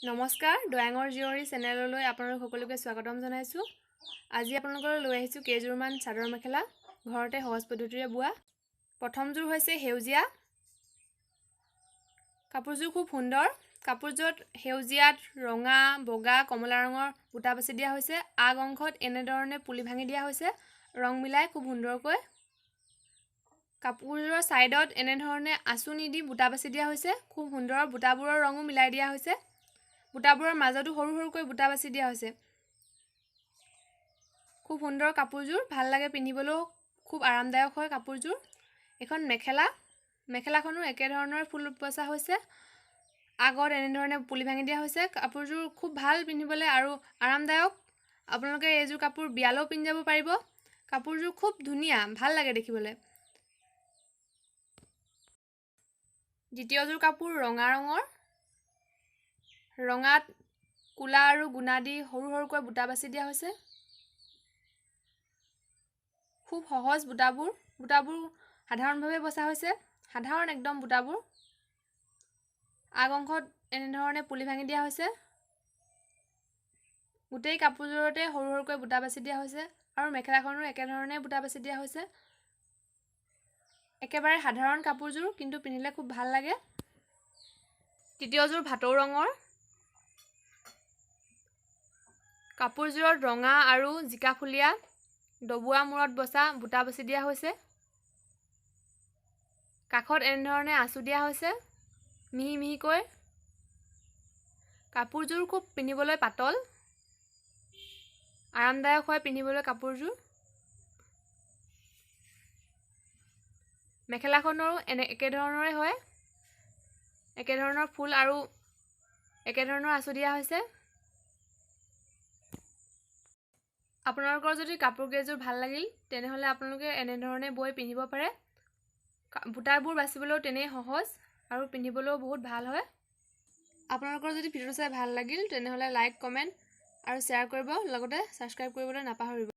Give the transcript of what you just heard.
নমস্কাৰ, দয়াঙৰ জীয়ৰী চেনেললৈ আপোনালোক সকলোকে স্বাগতম জনাইছোঁ। আজি আপোনালোকলৈ লৈ আহিছোঁ কেইযোৰমান চাদৰ মেখেলা, ঘৰতে সহজ পদ্ধতিৰে বোৱা। প্ৰথমযোৰ হৈছে সেউজীয়া কাপোৰযোৰ, খুব সুন্দৰ। কাপোৰযোৰত সেউজীয়াত ৰঙা, বগা, কমলা ৰঙৰ বুটা বাছি দিয়া হৈছে। আগ অংশত এনেধৰণে পুলি ভাঙি দিয়া হৈছে ৰং মিলাই খুব সুন্দৰকৈ। কাপোৰযোৰৰ ছাইডত এনেধৰণে আঁচু নিদি বুটা বাছি দিয়া হৈছে, খুব সুন্দৰ। বুটাবোৰৰ ৰঙো মিলাই দিয়া হৈছে। বুটাবোৰৰ মাজতো সৰু সৰুকৈ বুটা বাছি দিয়া হৈছে। খুব সুন্দৰ কাপোৰযোৰ, ভাল লাগে পিন্ধিবলৈও, খুব আৰামদায়ক হয় কাপোৰযোৰ। এখন মেখেলা, মেখেলাখনো একেধৰণৰ ফুল বচা হৈছে। আগত এনেধৰণে পুলি ভাঙি দিয়া হৈছে। কাপোৰযোৰ খুব ভাল পিন্ধিবলৈ আৰু আৰামদায়ক। আপোনালোকে এইযোৰ কাপোৰ বিয়ালৈও পিন্ধি যাব পাৰিব। কাপোৰযোৰ খুব ধুনীয়া, ভাল লাগে দেখিবলৈ। দ্বিতীয়যোৰ কাপোৰ ৰঙা ৰঙৰ। ৰঙাত ক'লা আৰু গুণা দি সৰু সৰুকৈ বুটা বাছি দিয়া হৈছে। খুব সহজ বুটাবোৰ, বুটাবোৰ সাধাৰণভাৱে বচা হৈছে, সাধাৰণ একদম বুটাবোৰ। আগ অংশত এনেধৰণে পুলি ভাঙি দিয়া হৈছে। গোটেই কাপোৰযোৰতে সৰু সৰুকৈ বুটা বাছি দিয়া হৈছে আৰু মেখেলাখনো একেধৰণে বুটা বাছি দিয়া হৈছে। একেবাৰে সাধাৰণ কাপোৰযোৰ, কিন্তু পিন্ধিলে খুব ভাল লাগে। তৃতীয়যোৰ ভাটৌ ৰঙৰ। কাপোৰযোৰত ৰঙা আৰু জিকাফুলীয়া ডবুৱা মূৰত বচা বুটা বাছি দিয়া হৈছে। কাষত এনেধৰণে আঁচু দিয়া হৈছে মিহি মিহিকৈ। কাপোৰযোৰ খুব পিন্ধিবলৈ পাতল, আৰামদায়ক হয় পিন্ধিবলৈ কাপোৰযোৰ। মেখেলাখনৰো একেধৰণৰে হয়, একেধৰণৰ ফুল আৰু একেধৰণৰ আঁচু দিয়া হৈছে। আপোনালোকৰ যদি কাপোৰ কেইযোৰ ভাল লাগিল, তেনেহ'লে আপোনালোকে এনেধৰণে বৈ পিন্ধিব পাৰে। বুটাবোৰ বাচিবলৈও তেনেই সহজ আৰু পিন্ধিবলৈও বহুত ভাল হয়। আপোনালোকৰ যদি ভিডিঅ'টো চাই ভাল লাগিল, তেনেহ'লে লাইক, কমেণ্ট আৰু শ্বেয়াৰ কৰিব, লগতে ছাবস্ক্ৰাইব কৰিবলৈ নাপাহৰিব।